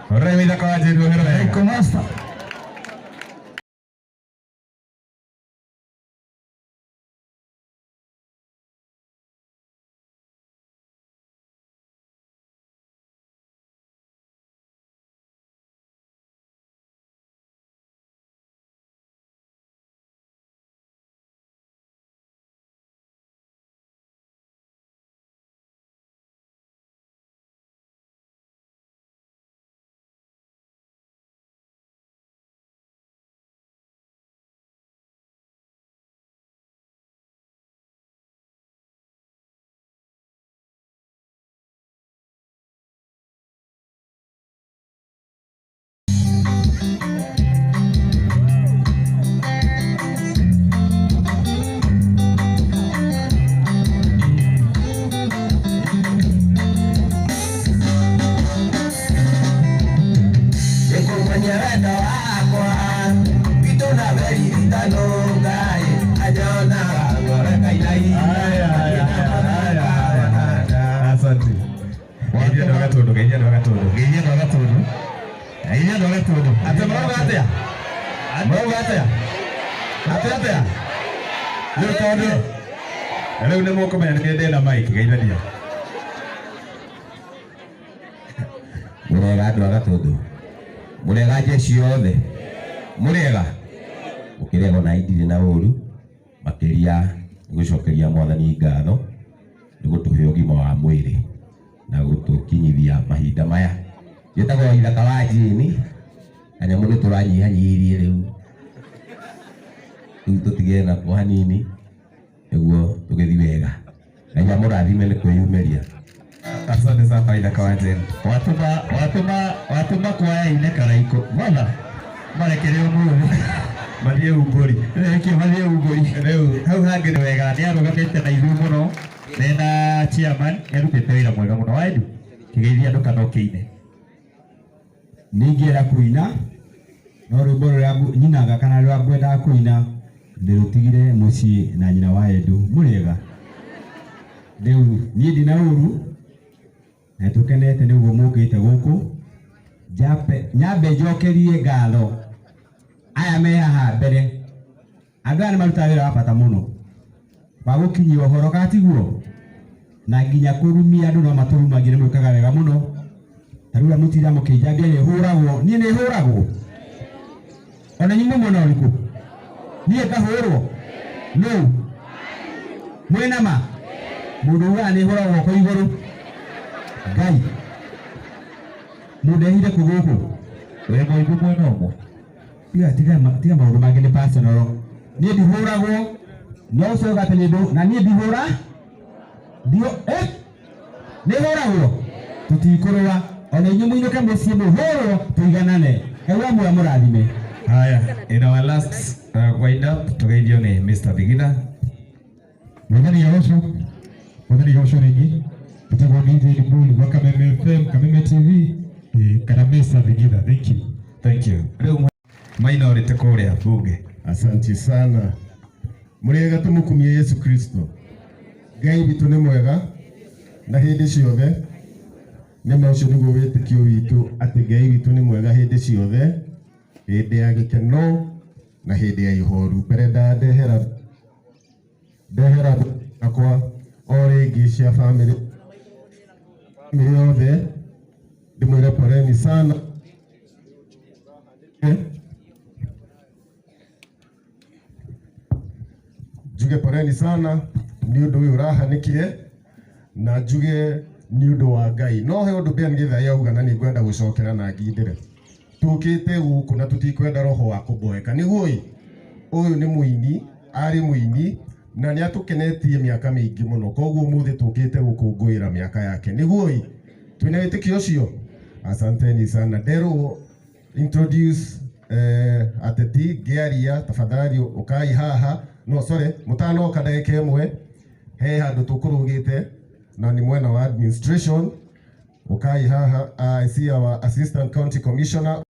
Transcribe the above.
Hũrĩrai Waithaka wa Jane rũhĩ wega. Michael Master. Nĩngũkuonia wendo wakwa witũ na weririkano Ngai anyonaga ngoro ĩkainaina. Haya, haya, haya, haya. Asante. Geithia andũ a Gatũndũ, geithia andũ a Gatũndũ. Geithia andũ a Gatũndũ. Geithia andũ a Gatũndũ. Atĩ mũrauga atĩa? Mũrauga atĩa? Atĩ atĩa? Rĩu tondũ rĩu nĩ mũkũmenya nĩ niĩ ndĩna mic, geithania. Mũrega andũ a Gatũndũ, mũrega jeshi yothe, mũrega mũkĩrega ona ndirĩ na ũru makĩria nĩ gũcokeria mwathani ngatho nĩ gũtũhe ũgima wa mwĩrĩ na gũtũkinyithia mahinda maya. Njĩtagwo Waithaka wa Jane, kanyamũ nĩ tũranyihanyihirie rĩu, rĩu tũtige nako hanini nĩguo tũgĩthiĩ wega. Ngai amũrathime nĩ kwĩyumĩria. Asante sana Waithaka wa Jane. Watũma watũma watũma kwaya ine karaiko. Mwana marekere ũmũthĩ. Mathiĩ umbũri. Reke mathiĩ umbũri. Rĩu hau hangĩ Nĩ wega nĩ arũgamĩte na ithuĩ mũno mena chairman nĩ arutĩte wĩra mwega mũno. Waendu kĩgeithia andũ kana ũkĩine. Ningĩenda kũina no rwĩmbo rũrĩa nyinaga kana rũrĩa ngwendaga kũina ndĩrũtigire mũciĩ na nyina wa Edu. Mũrĩega? Rĩu niĩ ndina ũru na tũkenete nĩ ũguo mũkĩte gũkũ. Nyambe njokerie ngatho aya me haha mbere. Andũ aya nĩ marutaga wĩra wa bata mũno wa gũkinyia ũhoro kana tiguo, na nginya kũrumia andũ no matũrumagie, nĩ mwĩkaga wega mũno. Ta rĩu mũtinda mũkĩnjambia nĩ hũragwo, niĩ nĩ hũragwo ona inyuĩ mwĩ mwena ũrĩkũ? Niĩ ngahũrwo nũ? Mwĩna ma mũndũ ugaga nĩ hũragwo guoko igũrũ? Ngai mũndehire kũ gũkũ? Wĩ mũigu mwena ũmwe. Tiga, tiga, tiga maũndũ mangĩ nĩ personal. Niĩ ndihũragwo no ũcio uga atĩ nĩ ndũ na niĩ ndihũra ndio nĩ hũragwo tũtikũrũa ona inyuĩ mũinũke mũciĩ mũhũrwo tũiganane. Ngai wa muoyo amũrathime. Haya, in our last wind up tugeithio nĩ Mr. Thigitha. Mwathani agocwo, Mwathani agocwo rĩngĩ. Njĩtagwo DJ Mbuli wa Kameme FM, Kameme TV, kana Mr. Thigitha. Thank you. Thank you. Rĩu minority kũrĩa bunge. Asante sana. Mũrĩega tũmũkumie Yesu Kristo. Ngai witũ nĩ mwega na hĩndĩ ciothe. Nĩ ma ũcio nĩguo wĩtĩkio witũ atĩ Ngai witũ nĩ mwega hĩndĩ ciothe, hĩndĩ ya gĩkeno na hĩndĩ ya ihoru. Mbere ndehera ndehera akwa o rĩngĩ cia famĩlĩ famĩlĩ yothe ndĩmwĩre poleni sana. Njuge poleni sana nĩ ũndũ ũyũ ũrahanĩkire na njuge nĩ ũndũ wa Ngai. No he ũndũ Ben Githaĩ auga na nĩ ngwenda gũcokera na ngindĩre. Tũkĩte gũkũ na tũtikwenda roho wa kũboeka. Nĩguo ĩ, ũyũ nĩ mũini, arĩ mũini na nĩ atũkenetie mĩaka mĩingĩ mũno. Koguo ũmũthĩ tũkĩte gũkũngũĩra mĩaka yake. Nĩguo ĩ, twĩna wĩtĩkio ũcio? Asanteni sana. Nderwo introduce ateti ngĩaria tafadhali ũkai haha. No sorry, mũtanoka ndagĩka ĩmwe he handũ tũkũrũgĩte na nĩ mwena wa administration. Ũkai haha. I see our assistant county commissioner.